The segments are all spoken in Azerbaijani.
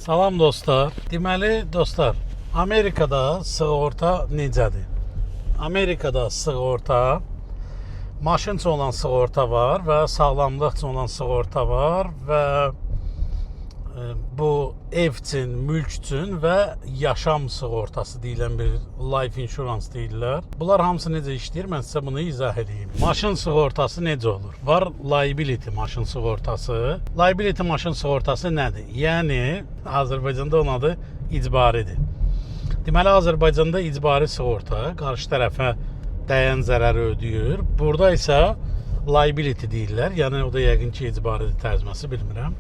Salam dostlar. Deməli dostlar, Amerikada sığorta necədir? Amerikada sığorta, maşın üçün olan sığorta var və sağlamlıq üçün olan sığorta var və bu ev üçün, mülk üçün və yaşam sığortası deyilən bir life insurance deyirlər. Bunlar hamısı necə işləyir? Mən sizə bunu izah edeyim. Maşın sığortası necə olur? Var liability maşın sığortası. Liability maşın sığortası nədir? Yəni Azərbaycanda onun adı icbaridir. Deməli, Azərbaycanda icbari sığorta qarşı tərəfə dəyən zərəri ödəyir. Burada isə liability deyirlər. Yəni o da yəqin ki, icbaridir tərcüməsi, bilmirəm.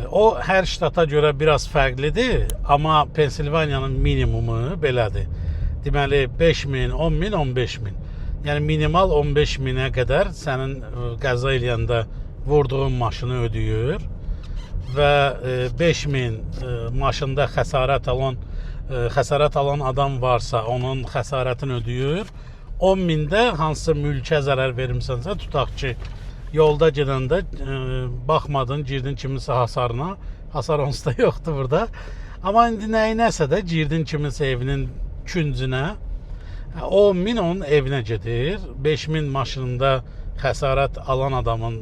O hər ştata görə biraz fərqlidir, amma Pensilvaniyanın minimumu belədir. Deməli 5000, 10 000, 15 000. Yəni minimal 15 minə qədər sənin qəza eləyəndə vurduğun maşını ödəyir və 5000 maşında xəsarət alan adam varsa, onun xəsarətini ödəyir. 10 mində hansısa mülkə zərər vermisənsə, tutaq ki, yolda gedəndə baxmadın, girdin kiminsə hasarına. Hasar onsuz da yoxdur burada. Amma indi nəyinəsə də girdin kiminsə evinin küncünə. 10 min onun evinə gedir. 5000 maşınında xəsarət alan adamın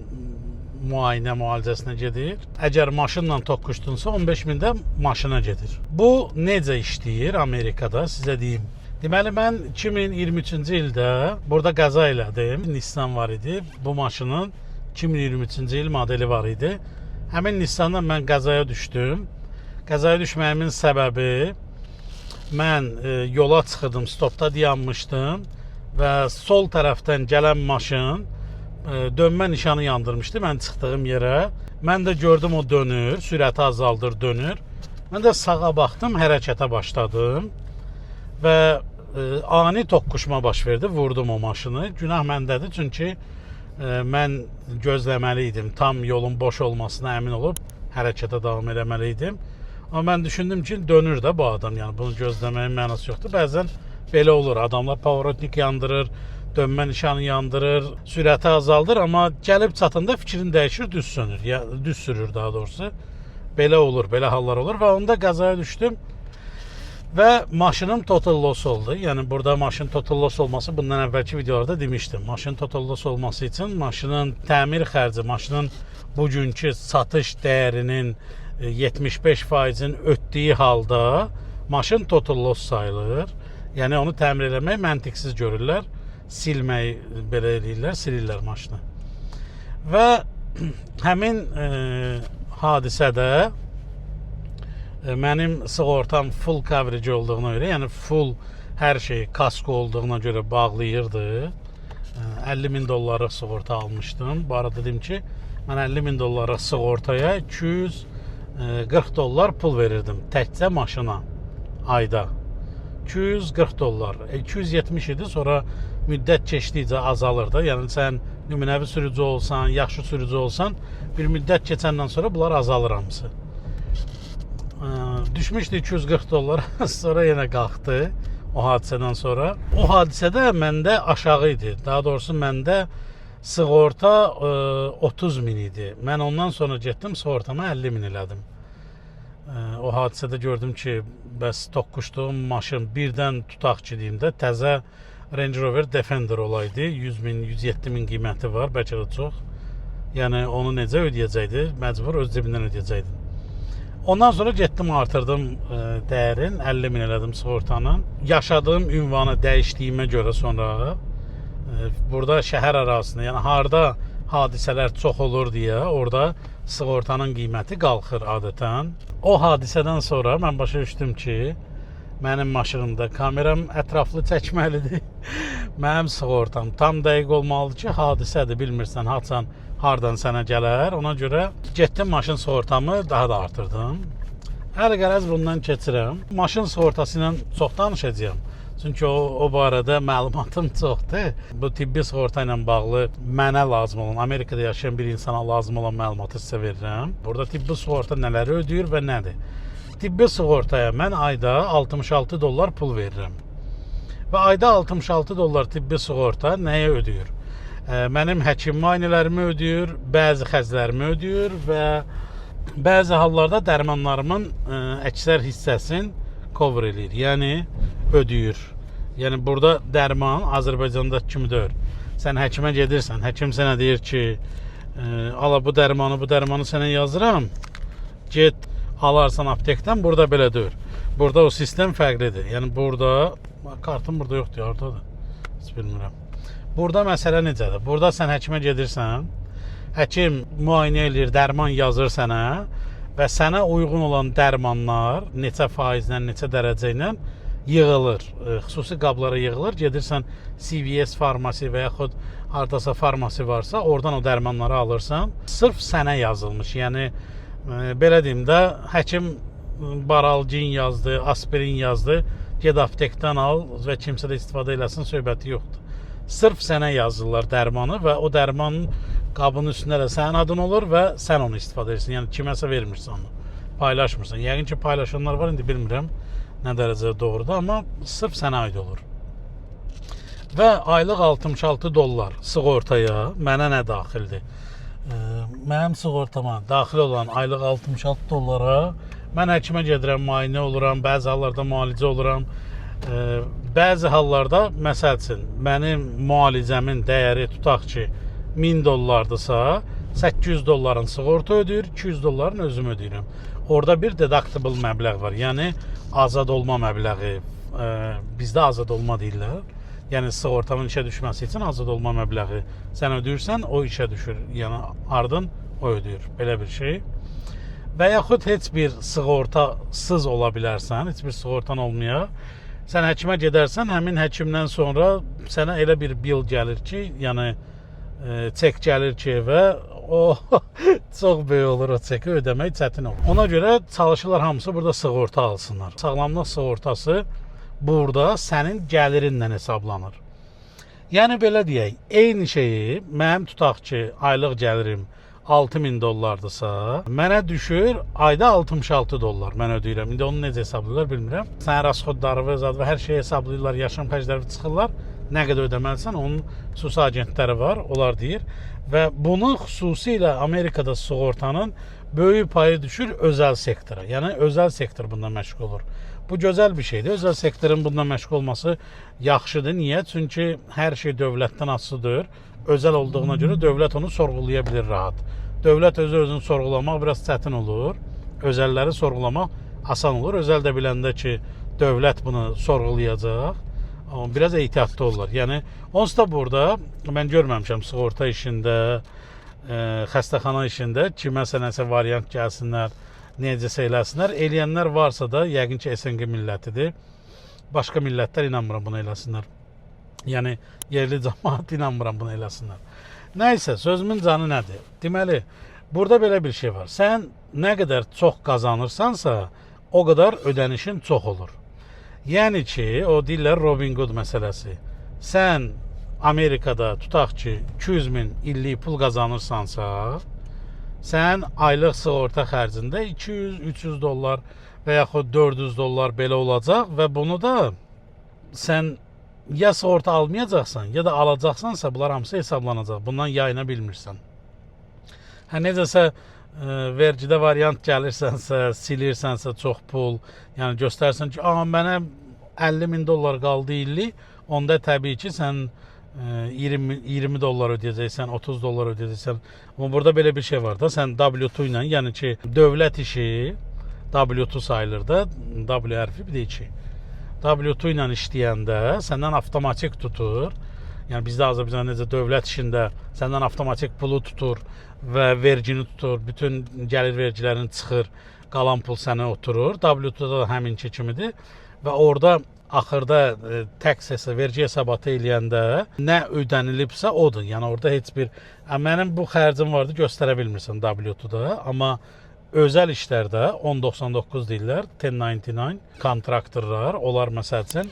müayinə müalicəsinə gedir. Əgər maşınla toqquşdunsa, 15 min də maşına gedir. Bu necə işləyir Amerikada, sizə deyim. Deməli, mən 2023-cü ildə burada qəza elədim. Nissan var idi. Bu maşının 2023-cü il modeli var idi. Həmin Nissandan mən qəzaya düşdüm. Qəzaya düşməyimin səbəbi, mən yola çıxırdım, stopda dayanmışdım və sol tərəfdən gələn maşın dönmə nişanı yandırmışdı mən çıxdığım yerə. Mən də gördüm, o dönür, sürəti azaldır, dönür. Mən də sağa baxdım, hərəkətə başladım və ani toqquşma baş verdi. Vurdum o maşını. Günah məndədir, çünki mən gözləməli idim. Tam yolun boş olmasına əmin olub hərəkətə davam eləməli idim. Amma mən düşündüm ki, dönür də bu adam, yəni bunu gözləməyin mənası yoxdur. Bəzən belə olur. Adamlar поворотник yandırır, dönmə nişanı yandırır, sürəti azaldır, amma gəlib çatanda fikrini dəyişir, düz sönür. Ya düz sürür daha doğrusu. Belə olur, belə hallar olur və onda qəzaya düşdüm. Və maşınım total loss oldu. Yəni burada maşın total loss olması, bundan əvvəlki videolarda demişdim. Maşın total loss olması üçün maşının təmir xərci, maşının bugünkü satış dəyərinin 75%-in ötdüyü halda maşın total loss sayılır. Yəni onu təmir eləmək məntiqsiz görürlər. Silmək belə eləyirlər, silirlər maşını. Və həmin hadisədə mənim sığortam full coverage olduğuna görə, yəni full hər şey kasko olduğuna görə bağlayırdı. 50 min dollarlıq sığorta almışdım. Bu arada dedim ki, mən 50 min dollarlıq sığortaya 240 dollar pul verirdim təkcə maşına ayda. 240 dollar. 270 idi, sonra müddət keçdikcə azalır da. Yəni sən nümunəvi sürücü olsan, yaxşı sürücü olsan, bir müddət keçəndən sonra bunlar azalır hamısı. Düşmüşdü 240 dollar, sonra yenə qalxdı o hadisədən sonra. O hadisədə məndə aşağı idi. Daha doğrusu məndə sığorta 30 min idi. Mən ondan sonra getdim, sığortamı 50 min elədim. O hadisədə gördüm ki, bəs toqquşduğum maşın birdən, tutaq ki, deyim də, təzə Range Rover Defender olaydı, 100 min, 107 min qiyməti var, bəlkə də çox. Yəni onu necə ödəyəcəkdi? Məcbur öz cibindən ödəyəcəkdin. Ondan sonra getdim, artırdım dəyərin, 50 min elədim sığortanın. Yaşadığım ünvanı dəyişdiyimə görə sonra burada şəhər ərazisində, yəni harda hadisələr çox olur deyə, orada sığortanın qiyməti qalxır adətən. O hadisədən sonra mən başa düşdüm ki, mənim maşınımda kameram ətraflı çəkməlidir. Mənim sığortam tam dəqiq olmalıdır ki, hadisədir, bilmirsən haçan hardan sənə gələr. Ona görə getdim, maşın sığortamı daha da artırdım. Hər qərəz bundan keçirəm. Maşın sığortası ilə çox danışacağam. Çünki o barədə məlumatım çoxdur. Bu tibbi sığorta ilə bağlı mənə lazım olan, Amerikada yaşayan bir insana lazım olan məlumatı sizə verirəm. Burada tibbi sığorta nələri ödəyir və nədir? Tibbi sığortaya mən ayda 66 dollar pul verirəm. Və ayda 66 dollar tibbi sığorta nəyə ödəyir? Mənim həkim müayinələrimi ödəyir, bəzi xərclərimi ödəyir və Bəzi hallarda dərmanlarımın əksər hissəsini cover eləyir, yəni ödəyir. Yəni burada dərman Azərbaycanda kimi deyil. Sən həkimə gedirsən, həkim sənə deyir ki, ala bu dərmanı sənə yazıram. Get alarsan aptekdən. Burada belə deyil. Burada o sistem fərqlidir. Yəni burada kartım burada yoxdur, oradadır. Heç bilmirəm. Burada məsələ necədir? Burada sən həkimə gedirsən, həkim müayinə eləyir, dərman yazır sənə və sənə uyğun olan dərmanlar neçə faizlə, neçə dərəcə ilə yığılır. Xüsusi qablara yığılır. Gedirsən CVS farmasi və yaxud hardasa farmasi varsa, oradan o dərmanları alırsan. Sırf sənə yazılmış. Yəni belə deyim də, həkim Baralgin yazdı, aspirin yazdı. Get aptekdən al və kimsə də istifadə eləsin, söhbəti yoxdur. Sırf sənə yazırlar dərmanı və o dərmanın qabının üstündə də sənin adın olur və sən onu istifadə edirsən. Yəni kiməsə vermirsən onu. Paylaşmırsan. Yəqin ki, paylaşanlar var, indi bilmirəm nə dərəcədə doğrudur, amma sırf sənə aid olur. Və aylıq 66 dollar sığortaya mənə nə daxildir? Mənim sığortama daxil olan aylıq 66 dollara mən həkimə gedirəm, müayinə oluram, bəzi hallarda müalicə oluram. Bəzi hallarda, məsəl üçün, mənim müalicəmin dəyəri tutaq ki, 1000 dollardırsa, 800 dolların sığorta ödəyir, 200 dolların özüm ödəyirəm. Orada bir deductible məbləğ var. Yəni azad olma məbləği. Bizdə azad olma deyirlər. Yəni sığortanın işə düşməsi üçün azad olma məbləği sən ödəyirsən, o işə düşür. Yəni ardın o ödəyir. Belə bir şey. Və yaxud heç bir sığortasız ola bilərsən, heç bir sığortan olmaya. Sən həkimə gedərsən, həmin həkimdən sonra sənə elə bir bill gəlir ki, yəni çek gəlir ki evə, o çox böyük olur, o çeki ödəmək çətin olur. Ona görə çalışırlar hamısı burada sığorta alsınlar. Sağlamlıq sığortası burada sənin gəlirinlə hesablanır. Yəni belə deyək, eyni şeyi mənim tutaq ki, aylıq gəlirim 6000 dollardırsa, mənə düşür ayda 66 dollar mən ödəyirəm. İndi onu necə hesablayırlar bilmirəm. Sənin rasxodları zad və hər şeyi hesablayırlar, yaşam xərcləri çıxırlar. Nə qədər ödəməlisən, onun xüsusi agentləri var, onlar deyir. Və bunu xüsusilə Amerikada sığortanın böyük payı düşür özəl sektora. Yəni özəl sektor bundan məşğul olur. Bu gözəl bir şeydir. Özəl sektorun bundan məşğul olması yaxşıdır. Niyə? Çünki hər şey dövlətdən asılıdır. Özəl olduğuna görə dövlət onu sorğulaya bilir rahat. Dövlət özü özünü sorğulamaq biraz çətin olur. Özəlləri sorğulamaq asan olur. Özəl də biləndə ki, dövlət bunu sorğulayacaq, amma biraz ehtiyatlı olurlar. Yəni onsuz da burada mən görməmişəm sığorta işində, xəstəxana işində kiməsə nəsə variant gəlsinlər, necəsə eləsinlər. Eləyənlər varsa da yəqin ki, SNQ millətidir. Başqa millətlər inanmıram bunu eləsinlər. Yəni yerli cəmaət inanmıram bunu eləsinlər. Nəysə, sözümün canı nədir? Deməli, burada belə bir şey var. Sən nə qədər çox qazanırsansa, o qədər ödənişin çox olur. Yəni ki, o deyirlər Robin Hood məsələsi. Sən Amerikada tutaq ki, 200 min illik pul qazanırsansa, sən aylıq sığorta xərcində 200-300 dollar və yaxud 400 dollar belə olacaq və bunu da sən ya sığorta almayacaqsan, ya da alacaqsansa, bunlar hamısı hesablanacaq. Bundan yayına bilmirsən. Hə, necəsə vergidə variant gəlirsənsə, silirsənsə çox pul, yəni göstərsən ki, "A, mənə 50 min dollar qaldı illik", onda təbii ki, sən 20 dollar ödəyəcəksən, 30 dollar ödəyəcəksən. Amma burada belə bir şey var da, sən W2 ilə, yəni ki, dövlət işi W2 sayılır da, W hərfi bir də 2. W2 ilə işləyəndə səndən avtomatik tutur. Yəni bizdə Azərbaycanda necə dövlət işində səndən avtomatik pulu tutur və vergini tutur, bütün gəlir vergilərini çıxır, qalan pul sənə oturur. W2-da da həminki kimidir və orada axırda tax hesab, vergi hesabatı eləyəndə nə ödənilibsə odur. Yəni orada heç bir "Mənim bu xərcim vardı" göstərə bilmirsən W2-da, amma özəl işlərdə 1099 deyirlər, 1099 kontraktorlar, onlar məsəl üçün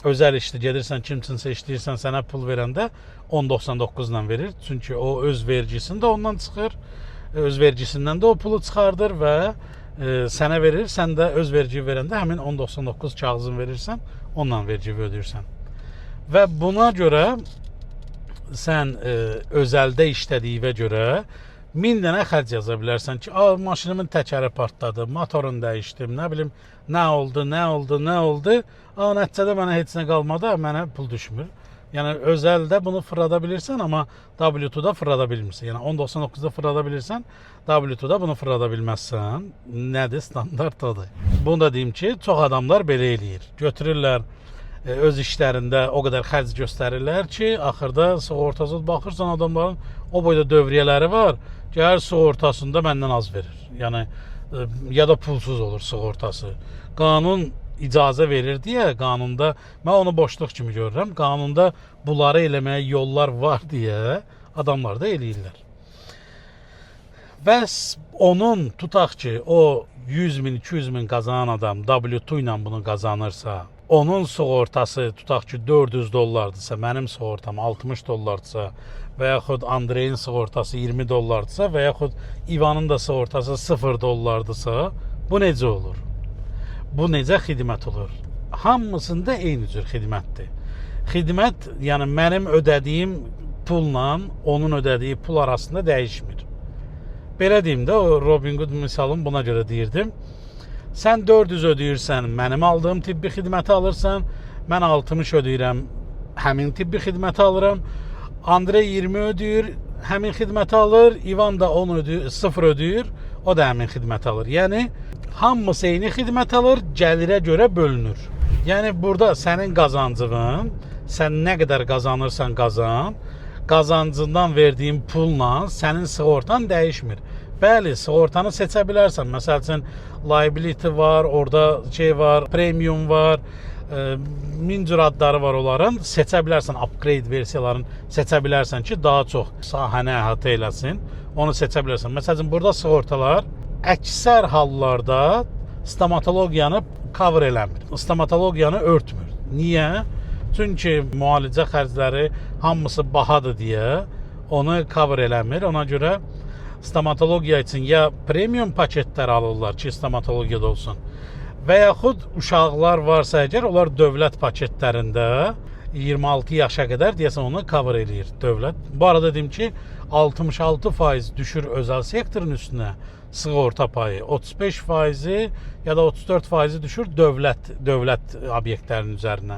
özəl işdə gedirsən, kimsinsə işləyirsən, sənə pul verəndə 10.99 ilə verir. Çünki o öz vergisini də ondan çıxır. Öz vergisindən də o pulu çıxardır və sənə verir. Sən də öz vergi verəndə həmin 10.99 kağızını verirsən, onunla vergi ödəyirsən. Və buna görə sən özəldə işlədiyinə görə 1000 dənə xərc yaza bilərsən ki, "A, maşınımın təkəri partladı, motorunu dəyişdim, nə bilim, nə oldu, nə oldu, nə oldu." A, nəticədə mənə heç nə qalmadı, mənə pul düşmür. Yəni özəldə bunu fırlada bilirsən, amma W2-da fırlada bilmirsən. Yəni 1099-da fırlada bilirsən, W2-da bunu fırlada bilməzsən. Nədir? Standart odur. Bunu da deyim ki, çox adamlar belə eləyir. Götürürlər öz işlərində o qədər xərc göstərirlər ki, axırda sığortasız baxırsan, adamların o boyda dövriyyələri var, gəlir sığortasında məndən az verir. Yəni ya da pulsuz olur sığortası. Qanun icazə verir deyə, qanunda mən onu boşluq kimi görürəm. Qanunda bunları eləməyə yollar var deyə adamlar da eləyirlər. Bəs onun, tutaq ki, o 100 min, 200 min qazanan adam W2 ilə bunu qazanırsa, onun sığortası tutaq ki 400 dollardısa, mənim sığortam 60 dollardısa və yaxud Andreyin sığortası 20 dollardısa və yaxud İvanın da sığortası 0 dollardısa, bu necə olur? Bu necə xidmət olur? Hamısında eyni cür xidmətdir. Xidmət, yəni mənim ödədiyim pulla onun ödədiyi pul arasında dəyişmir. Belə deyim də, o Robin Hood misalını buna görə deyirdim. Sən 400 ödəyirsən, mənim aldığım tibbi xidməti alırsan. Mən 60 ödəyirəm, həmin tibbi xidməti alıram. Andrey 20 ödəyir, həmin xidməti alır. İvan da 10 ödəyir, 0 ödəyir, o da həmin xidməti alır. Yəni hamısı eyni xidmət alır, gəlirə görə bölünür. Yəni burada sənin qazancın, sən nə qədər qazanırsan qazan, qazancından verdiyin pulla sənin sığortan dəyişmir. Bəli, sığortanı seçə bilərsən. Məsəl üçün liability var, orada şey var, premium var, min cür adları var onların. Seçə bilərsən, upgrade versiyalarını seçə bilərsən ki, daha çox sahəni əhatə eləsin. Onu seçə bilərsən. Məsəl üçün burada sığortalar əksər hallarda stomatologiyanı cover eləmir. Stomatologiyanı örtmür. Niyə? Çünki müalicə xərcləri hamısı bahadır deyə onu cover eləmir. Ona görə stomatologiya üçün ya premium paketlər alırlar ki, stomatologiyada olsun. Və yaxud uşaqlar varsa əgər, onlar dövlət paketlərində 26 yaşa qədər deyəsən onu cover eləyir dövlət. Bu arada deyim ki, 66% düşür özəl sektorun üstünə sığorta payı, 35%-i ya da 34%-i düşür dövlət obyektlərinin üzərinə,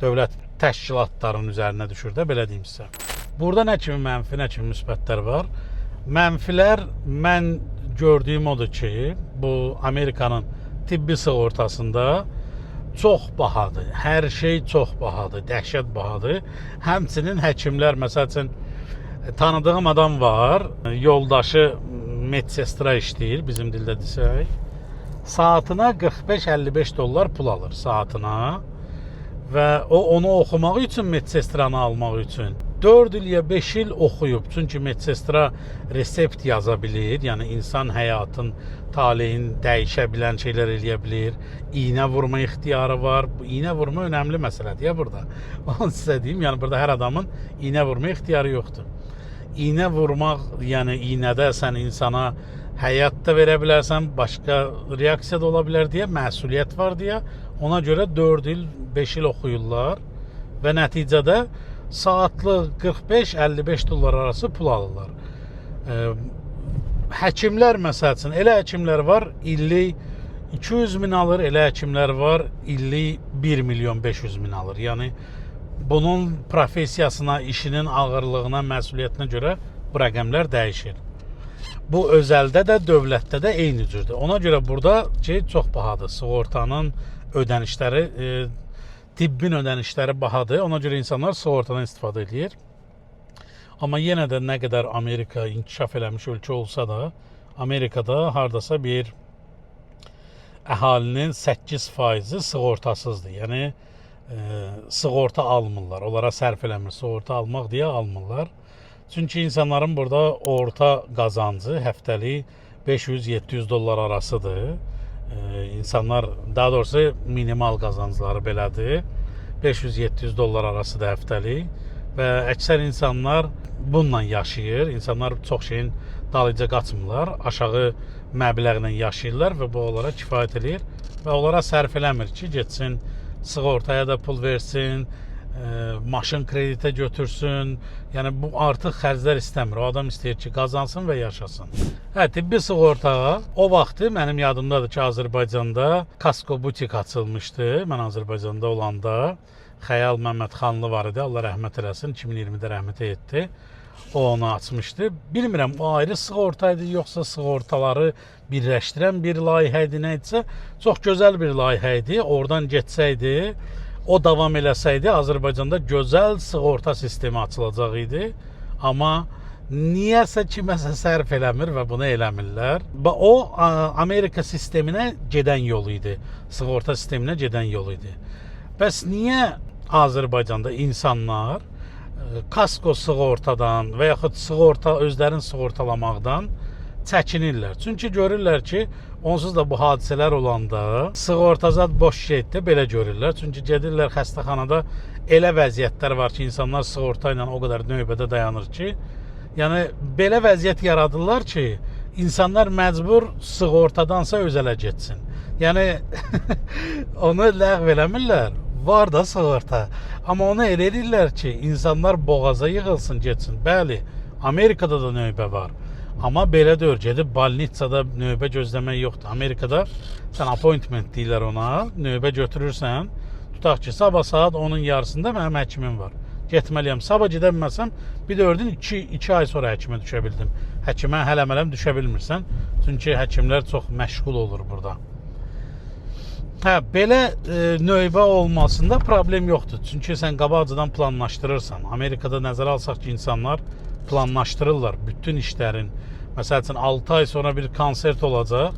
dövlət təşkilatlarının üzərinə düşür də, belə deyim sizə. Burada nə kimi mənfi, nə kimi müsbətlər var? Mənfilər, mən gördüyüm odur ki, bu Amerikanın tibbi sığortasında çox bahadır. Hər şey çox bahadır, dəhşət bahadır. Həmçinin həkimlər, məsəl üçün tanıdığım adam var, yoldaşı medsestra işləyir, bizim dildə desək. Saatına 45-55 dollar pul alır saatına və o onu oxumaq üçün, medsestranı almaq üçün 4 il ya 5 il oxuyub. Çünki medsestra resept yaza bilir, yəni insan həyatın taleyin dəyişə bilən şeylər eləyə bilir. İynə vurma ixtiyarı var. Bu iynə vurma önəmli məsələdir ya burada. Onu sizə deyim, yəni burada hər adamın iynə vurma ixtiyarı yoxdur. İynə vurmaq, yəni iynədə sən insana həyat da verə bilərsən, başqa reaksiya da ola bilər deyə, məsuliyyət var deyə ona görə 4 il, 5 il oxuyurlar və nəticədə saatlıq 45-55 dollar arası pul alırlar. Həkimlər məsəl üçün, elə həkimlər var, illik 200 min alır, elə həkimlər var, illik 1 milyon 500 min alır. Yəni bunun professiyasına, işinin ağırlığına, məsuliyyətinə görə bu rəqəmlər dəyişir. Bu özəldə də, dövlətdə də eyni cürdür. Ona görə burada şey çox bahadır. Sığortanın ödənişləri, tibbin ödənişləri bahadır. Ona görə insanlar sığortadan istifadə edir. Amma yenə də nə qədər Amerika inkişaf eləmiş ölkə olsa da, Amerikada hardasa bir əhalinin 8%-i sığortasızdır. Yəni sığorta almırlar. Onlara sərf eləmir. Sığorta almaq deyə almırlar. Çünki insanların burada orta qazancı həftəlik 500-700 dollar arasıdır. İnsanlar, daha doğrusu minimal qazancları belədir. 500-700 dollar arasıdır həftəlik və əksər insanlar bununla yaşayır. İnsanlar çox şeyin dalınca qaçmırlar. Aşağı məbləğlə yaşayırlar və bu onlara kifayət eləyir və onlara sərf eləmir ki, getsin sığortaya da pul versin, maşın kreditə götürsün. Yəni bu artıq xərclər istəmir. O adam istəyir ki, qazansın və yaşasın. Hə, tibbi sığorta o vaxtı mənim yadımdadır ki, Azərbaycanda Kasko butik açılmışdı. Mən Azərbaycanda olanda Xəyal Məmmədxanlı var idi. Allah rəhmət eləsin. 2020-də rəhmətə getdi. O onu açmışdı. Bilmirəm o ayrı sığorta idi, yoxsa sığortaları birləşdirən bir layihə idi, nə idisə. Çox gözəl bir layihə idi. Oradan getsəydi, o davam eləsəydi Azərbaycanda gözəl sığorta sistemi açılacaq idi. Amma niyəsə kiməsə sərf eləmir və bunu eləmirlər. Və o Amerika sisteminə gedən yol idi. Sığorta sisteminə gedən yol idi. Bəs niyə Azərbaycanda insanlar kasko sığortadan və yaxud sığorta özlərini sığortalamaqdan çəkinirlər? Çünki görürlər ki, onsuz da bu hadisələr olanda sığortazad boş şeydir, belə görürlər. Çünki gedirlər xəstəxanada elə vəziyyətlər var ki, insanlar sığorta ilə o qədər növbədə dayanır ki, yəni belə vəziyyət yaradırlar ki, insanlar məcbur sığortadansa özələ getsin. Yəni onu ləğv eləmirlər. Var da sığorta. Amma onu elə eləyirlər ki, insanlar boğaza yığılsın, getsin. Bəli, Amerikada da növbə var. Amma belə deyil, gedib balnitsada növbə gözləmək yoxdur. Amerikada sən appointment deyirlər ona, növbə götürürsən. Tutaq ki, sabah saat 10-un yarısında mənim həkimim var. Getməliyəm. Sabah gedə bilməsəm, bir də gördün 2 ay sonra həkimə düşə bildim. Həkimə hələmələm düşə bilmirsən. Çünki həkimlər çox məşğul olur burada. Hə, belə növbə olmasında problem yoxdur. Çünki sən qabaqcadan planlaşdırırsan. Amerikada nəzərə alsaq ki, insanlar planlaşdırırlar bütün işlərin. Məsəl üçün 6 ay sonra bir konsert olacaq.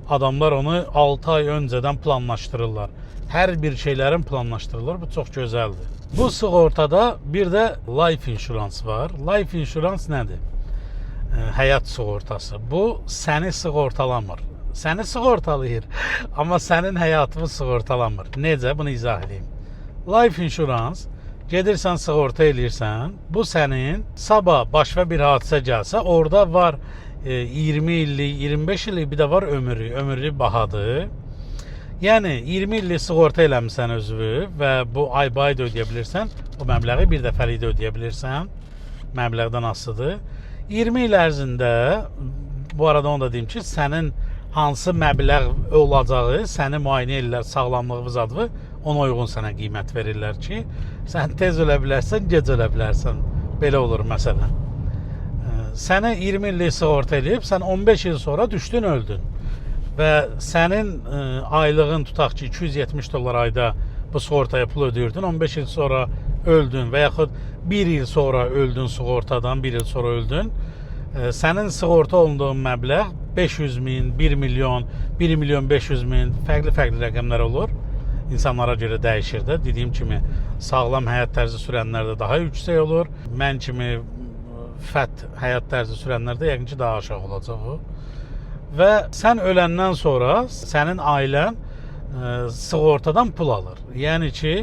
Adamlar onu 6 ay öncədən planlaşdırırlar. Hər bir şeylərin planlaşdırılır. Bu çox gözəldir. Bu sığortada bir də life insurance var. Life insurance nədir? Həyat sığortası. Bu səni sığortalamır. Səni sığortalayır, amma sənin həyatını sığortalamır. Necə? Bunu izah edeyim. Life insurance gedirsən sığorta eləyirsən. Bu sənin sabah başına bir hadisə gəlsə, orada var 20 illik, 25 illik, bir də var ömürlük. Ömürlük bahadır. Yəni 20 illik sığorta eləmisən özünü və bu ay-bay da ödəyə bilirsən. O məbləği bir dəfəlik də ödəyə bilirsən. Məbləğdən asılıdır. 20 il ərzində, bu arada onu da deyim ki, sənin hansı məbləğ olacağı səni müayinə edirlər, sağlamlığınız adlı, ona uyğun sənə qiymət verirlər ki, sən tez ölə bilərsən, gec ölə bilərsən. Belə olur məsələn. Sənə 20 illik sığorta eləyib, sən 15 il sonra düşdün, öldün. Və sənin aylığın tutaq ki 270 dollar ayda bu sığortaya pul ödəyirdin. 15 il sonra öldün və yaxud 1 il sonra öldün sığortadan, 1 il sonra öldün. Sənin sığorta olunduğun məbləğ 500 min, 1 milyon, 1 milyon 500 min, fərqli-fərqli rəqəmlər olur. İnsanlara görə dəyişir də. Dediyim kimi sağlam həyat tərzi sürənlərdə daha yüksək olur. Mən kimi fat həyat tərzi sürənlərdə yəqin ki daha aşağı olacaq o. Və sən öləndən sonra sənin ailən sığortadan pul alır. Yəni ki,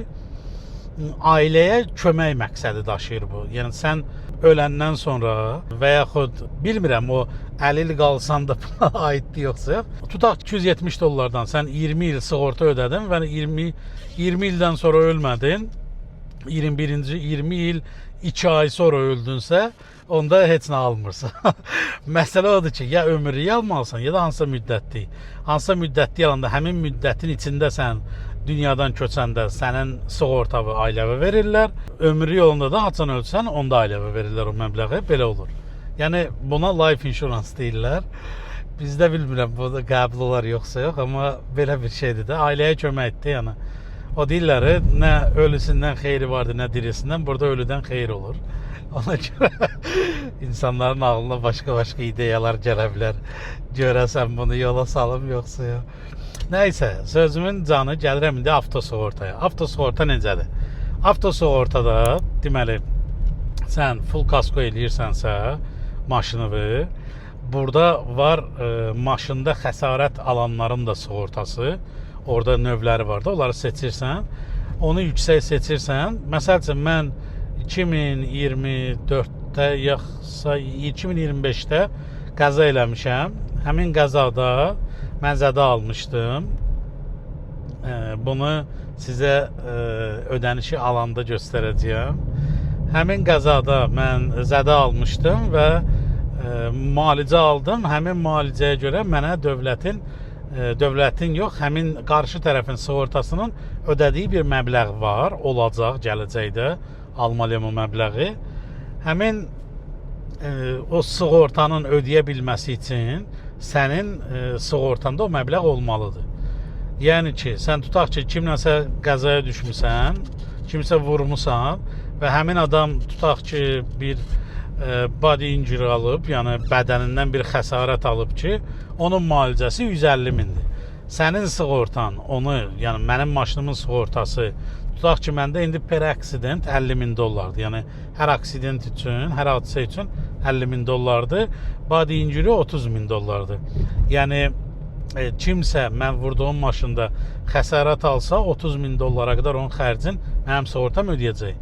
ailəyə kömək məqsədi daşıyır bu. Yəni sən öləndən sonra və yaxud bilmirəm o əlil qalsan da buna aiddir yoxsa yox. Tutaq 270 dollardan sən 20 il sığorta ödədin və 20 ildən sonra ölmədin. 21-ci 20 il 2 ay sonra öldünsə, onda heç nə almırsan. Məsələ odur ki, ya ömürlük almalısan, ya da hansısa müddətli. Hansısa müddətli alanda həmin müddətin içində sən dünyadan köçəndə sənin sığortanı ailəvə verirlər. Ömürlük olanda da haçan ölsən, onda ailəvə verirlər o məbləği. Belə olur. Yəni buna life insurance deyirlər. Bizdə bilmirəm bu da qəbul olar yoxsa yox, amma belə bir şeydir də. Ailəyə köməkdir, yəni. O deyirlər, nə ölüsündən xeyri vardı, nə dirisindən. Burada ölüdən xeyir olur. Ona görə insanların ağlına başqa-başqa ideyalar gələ bilər. Görəsən bunu yola salım yoxsa yox. Nəysə, sözümün canı, gəlirəm indi avtosığortaya. Avtosığorta necədir? Avtosığortada deməli sən full kasko eləyirsənsə maşını, burada var maşında xəsarət alanların da sığortası. Orada növləri var da, onları seçirsən. Onu yüksək seçirsən. Məsəl üçün mən 2024-də yoxsa 2025-də qəza eləmişəm. Həmin qəzada mən zədə almışdım. Bunu sizə ödənişi alanda göstərəcəyəm. Həmin qəzada mən zədə almışdım və müalicə aldım. Həmin müalicəyə görə mənə dövlətin yox, həmin qarşı tərəfin sığortasının ödədiyi bir məbləğ var, olacaq gələcəkdə almalıyam o məbləği. Həmin o sığortanın ödəyə bilməsi üçün sənin sığortanda o məbləğ olmalıdır. Yəni ki, sən tutaq ki, kimləsə qəzaya düşmüsən, kimsə vurmusan və həmin adam tutaq ki, bir body injury alıb, yəni bədənindən bir xəsarət alıb ki, onun müalicəsi 150 mindir. Sənin sığortan onu, yəni mənim maşınımın sığortası tutaq ki, məndə indi per accident 50 min dollardır. Yəni hər accident üçün, hər hadisə üçün 50 min dollardır. Body injury 30 min dollardır. Yəni kimsə mən vurduğum maşında xəsarət alsa 30 min dollara qədər onun xərcin mənim sığortam ödəyəcək.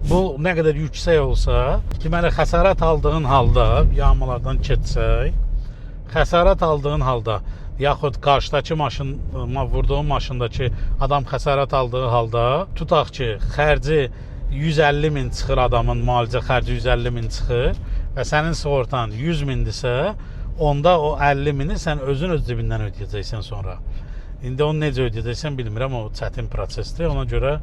Bu nə qədər yüksək olsa, deməli xəsarət aldığın halda, yamalardan keçsək, xəsarət aldığın halda yaxud qarşıdakı maşın vurduğun maşındakı adam xəsarət aldığı halda tutaq ki, xərci 150 min çıxır, adamın müalicə xərci 150 min çıxır və sənin sığortan 100 mindirsə, onda o 50 mini sən özün öz cibindən ödəyəcəksən sonra. İndi onu necə ödəyəcəksən bilmirəm, o çətin prosesdir. Ona görə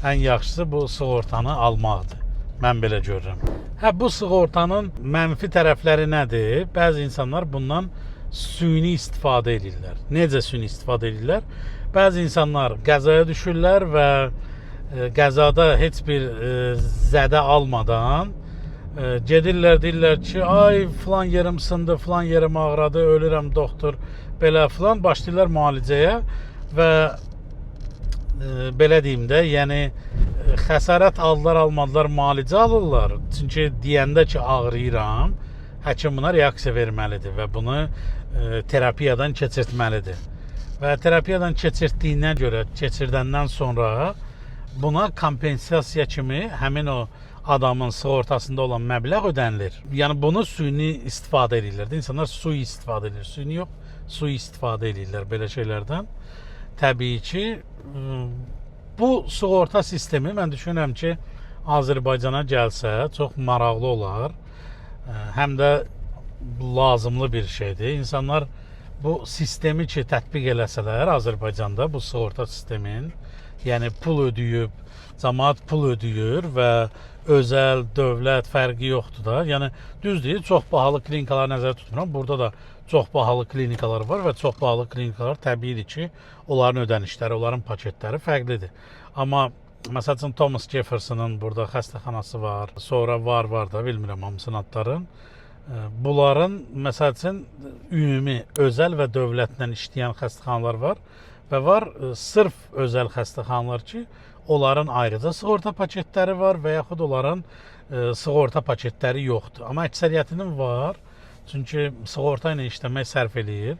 ən yaxşısı bu sığortanı almaqdır. Mən belə görürəm. Hə, bu sığortanın mənfi tərəfləri nədir? Bəzi insanlar bundan süni istifadə edirlər. Necə süni istifadə edirlər? Bəzi insanlar qəzaya düşürlər və qəzada heç bir zədə almadan gedirlər, deyirlər ki, ay filan yerim sındı, filan yerim ağrıdı, ölürəm doktor, belə filan, başlayırlar müalicəyə və belə deyim də, yəni xəsarət aldılar, almadılar, müalicə alırlar. Çünki deyəndə ki, ağrıyıram, həkim buna reaksiya verməlidir və bunu terapiyadan keçirtməlidir. Və terapiyadan keçirtdiyinə görə, keçirdəndən sonra buna kompensasiya kimi həmin o adamın sığortasında olan məbləğ ödənilir. Yəni bunu süni istifadə edirlər. İnsanlar sui istifadə edir. Süni yox, sui istifadə edirlər belə şeylərdən. Təbii ki, bu sığorta sistemi mən düşünürəm ki, Azərbaycana gəlsə çox maraqlı olar. Həm də lazımlı bir şeydir. İnsanlar bu sistemi ki tətbiq eləsələr Azərbaycanda bu sığorta sistemin, yəni pul ödəyib, cəmaət pul ödəyir və özəl, dövlət fərqi yoxdur da. Yəni düzdür, çox bahalı klinikalar nəzərdə tutmuram. Burada da çox bahalı klinikalar var və çox bahalı klinikalar təbiidir ki, onların ödənişləri, onların paketləri fərqlidir. Amma məsəl üçün Thomas Jefferson'ın burada xəstəxanası var. Sonra var da bilmirəm hamısının adların. Bunların məsəl üçün ümumi özəl və dövlətlə işləyən xəstəxanalar var və var sırf özəl xəstəxanalar ki, onların ayrıca sığorta paketləri var və yaxud onların sığorta paketləri yoxdur. Amma əksəriyyətinin var. Çünki sığorta ilə işləmək sərf eləyir.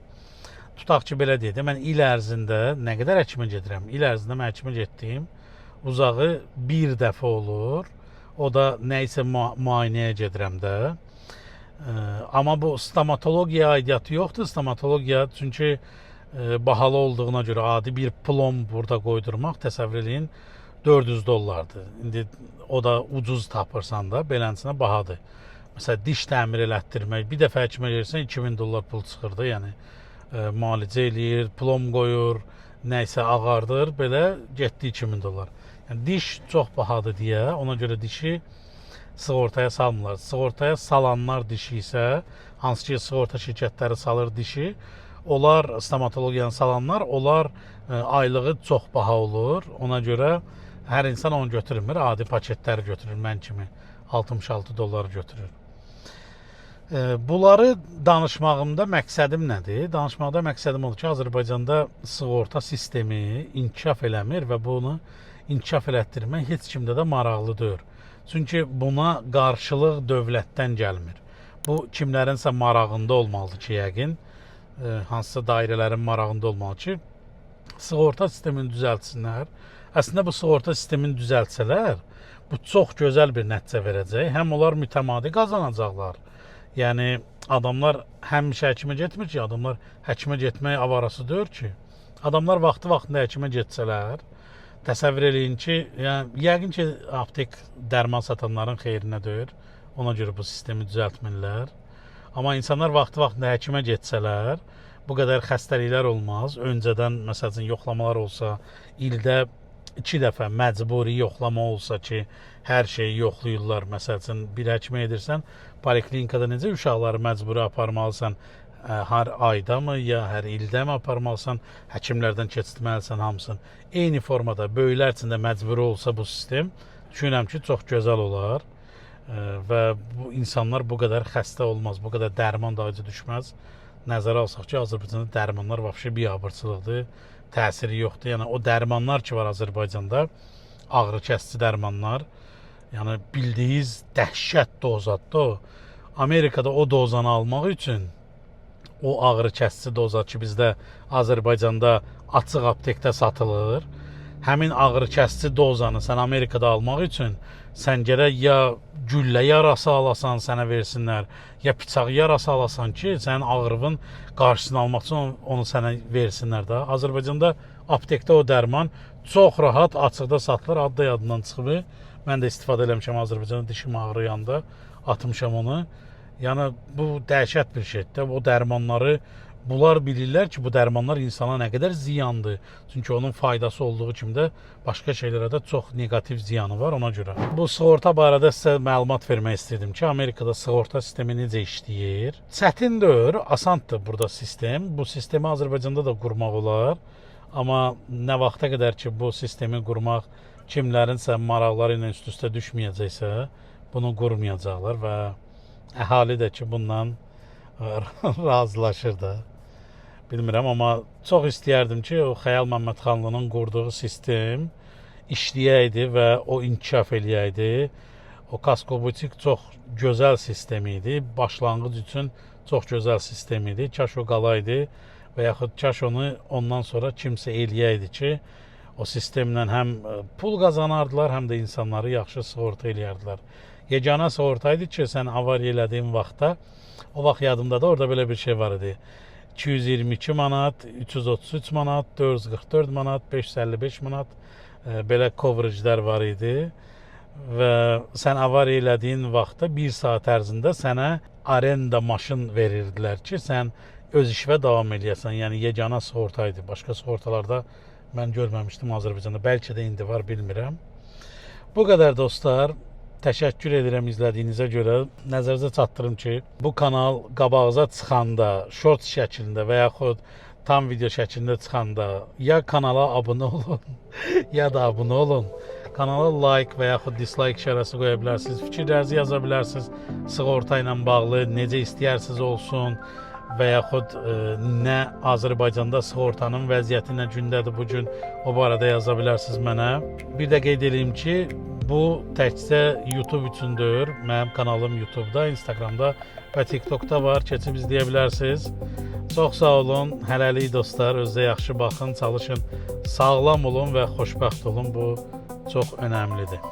Tutaq ki, belə deyək də, mən il ərzində nə qədər həkimə gedirəm? İl ərzində mən həkimə getdiyim uzağı bir dəfə olur. O da nə isə müayinəyə gedirəm də. Amma bu stomatologiya aidiyyatı yoxdur. Stomatologiya çünki bahalı olduğuna görə adi bir plomb burada qoydurmaq təsəvvür eləyin 400 dollardır. İndi o da ucuz tapırsan da beləsinə bahadır. Məsələn diş təmir elətdirmək, bir dəfə həkimə gedirsən 2000 dollar pul çıxır da, yəni müalicə eləyir, plomb qoyur, nə isə ağardır, belə getdi 2000 dollar. Yəni diş çox bahadır deyə ona görə dişi sığortaya salmırlar. Sığortaya salanlar dişi isə, hansı ki sığorta şirkətləri salır dişi, onlar stomatologiyanı salanlar, onlar aylığı çox baha olur. Ona görə hər insan onu götürmür, adi paketləri götürür mən kimi 66 dollar götürür. Bunları danışmağımda məqsədim nədir? Danışmaqda məqsədim odur ki, Azərbaycanda sığorta sistemi inkişaf eləmir və bunu inkişaf elətdirmək heç kimdə də maraqlı deyil. Çünki buna qarşılıq dövlətdən gəlmir. Bu kimlərinsə marağında olmalıdır ki, yəqin hansısa dairələrin marağında olmalı ki, sığorta sistemini düzəltsinlər. Əslində bu sığorta sistemini düzəltsələr, bu çox gözəl bir nəticə verəcək. Həm onlar mütəmadi qazanacaqlar. Yəni adamlar həmişə həkimə getmir ki, adamlar həkimə getmək avarası deyil ki. Adamlar vaxtı-vaxtında həkimə getsələr, təsəvvür eləyin ki, yəni yəqin ki, aptek dərman satanların xeyrinə deyir. Ona görə bu sistemi düzəltmirlər. Amma insanlar vaxtı-vaxtında həkimə getsələr, bu qədər xəstəliklər olmaz. Öncədən məsəl üçün yoxlamalar olsa, ildə 2 dəfə məcburi yoxlama olsa ki, hər şeyi yoxlayırlar. Məsəl üçün bir həkimə edirsən, poliklinikada necə uşaqları məcburi aparmalısan, hər aydamı ya hər ildəmi aparmalısan, həkimlərdən keçirtməlisən hamısını. Eyni formada böyüklər üçün də məcburi olsa bu sistem, düşünürəm ki, çox gözəl olar. Və bu insanlar bu qədər xəstə olmaz, bu qədər dərman dağıcı düşməz. Nəzərə alsaq ki, Azərbaycanda dərmanlar vəbşi biabırçılıqdır, təsiri yoxdur. Yəni o dərmanlar ki var Azərbaycanda, ağrı kəsici dərmanlar, yəni bildiyiniz dəhşət dozadır o. Amerikada o dozanı almaq üçün o ağrı kəsici doza ki bizdə Azərbaycanda açıq aptekdə satılır. Həmin ağrı kəsici dozanı sən Amerikada almaq üçün sən gərək ya güllə yarası alasan, sənə versinlər, ya bıçaq yarası alasan ki, sənin ağrının qarşısını almaq üçün onu sənə versinlər də. Azərbaycanda aptekdə o dərman çox rahat açıqda satılır, adı da yadımdan çıxıb. Mən də istifadə eləmişəm Azərbaycanda dişim ağrıyanda atmışam onu. Yəni bu dəhşət bir şeydir. O dərmanları bunlar bilirlər ki, bu dərmanlar insana nə qədər ziyandır. Çünki onun faydası olduğu kimi də başqa şeylərə də çox neqativ ziyanı var ona görə. Bu sığorta barədə sizə məlumat vermək istirdim ki, Amerikada sığorta sistemi necə işləyir. Çətin deyil, asandır burada sistem. Bu sistemi Azərbaycanda da qurmaq olar. Amma nə vaxta qədər ki, bu sistemi qurmaq kimlərinsə maraqları ilə üst-üstə düşməyəcəksə, bunu qurmayacaqlar və əhali də ki, bundan razılaşır da. Bilmirəm, amma çox istəyərdim ki, o Xəyal Məmmədxanlının qurduğu sistem işləyəydi və o inkişaf eləyəydi. O Kasko Butik çox gözəl sistem idi. Başlanğıc üçün çox gözəl sistem idi. Kaş o qalaydı və yaxud kaş onu ondan sonra kimsə eləyəydi ki, o sistemlə həm pul qazanardılar, həm də insanları yaxşı sığorta eləyərdilər. Yeganə sığorta idi ki, sən avariya elədiyin vaxtda, o vaxt yadımdadır, orada belə bir şey var idi. 222 manat, 333 manat, 444 manat, 555 manat belə coverage'lər var idi. Və sən avariya elədiyin vaxtda 1 saat ərzində sənə arenda maşın verirdilər ki, sən öz işvə davam eləyəsən. Yəni yeganə sığorta idi. Başqa sığortalarda mən görməmişdim Azərbaycanda. Bəlkə də indi var, bilmirəm. Bu qədər dostlar. Təşəkkür edirəm izlədiyinizə görə. Nəzərinizə çatdırım ki, bu kanal qabağıza çıxanda, short şəklində və yaxud tam video şəklində çıxanda ya kanala abunə olun, ya da abunə olun. Kanala like və yaxud dislike işarəsi qoya bilərsiniz. Fikirlərinizi yaza bilərsiniz. Sığorta ilə bağlı necə istəyirsiniz olsun və yaxud nə Azərbaycanda sığortanın vəziyyəti nə gündədir bu gün, o barədə yaza bilərsiniz mənə. Bir də qeyd eləyim ki, bu təkcə YouTube üçün deyil. Mənim kanalım YouTube-da, Instagram-da və TikTok-da var. Keçib izləyə bilərsiniz. Çox sağ olun. Hələlik dostlar, özünüzə yaxşı baxın, çalışın. Sağlam olun və xoşbəxt olun. Bu çox önəmlidir.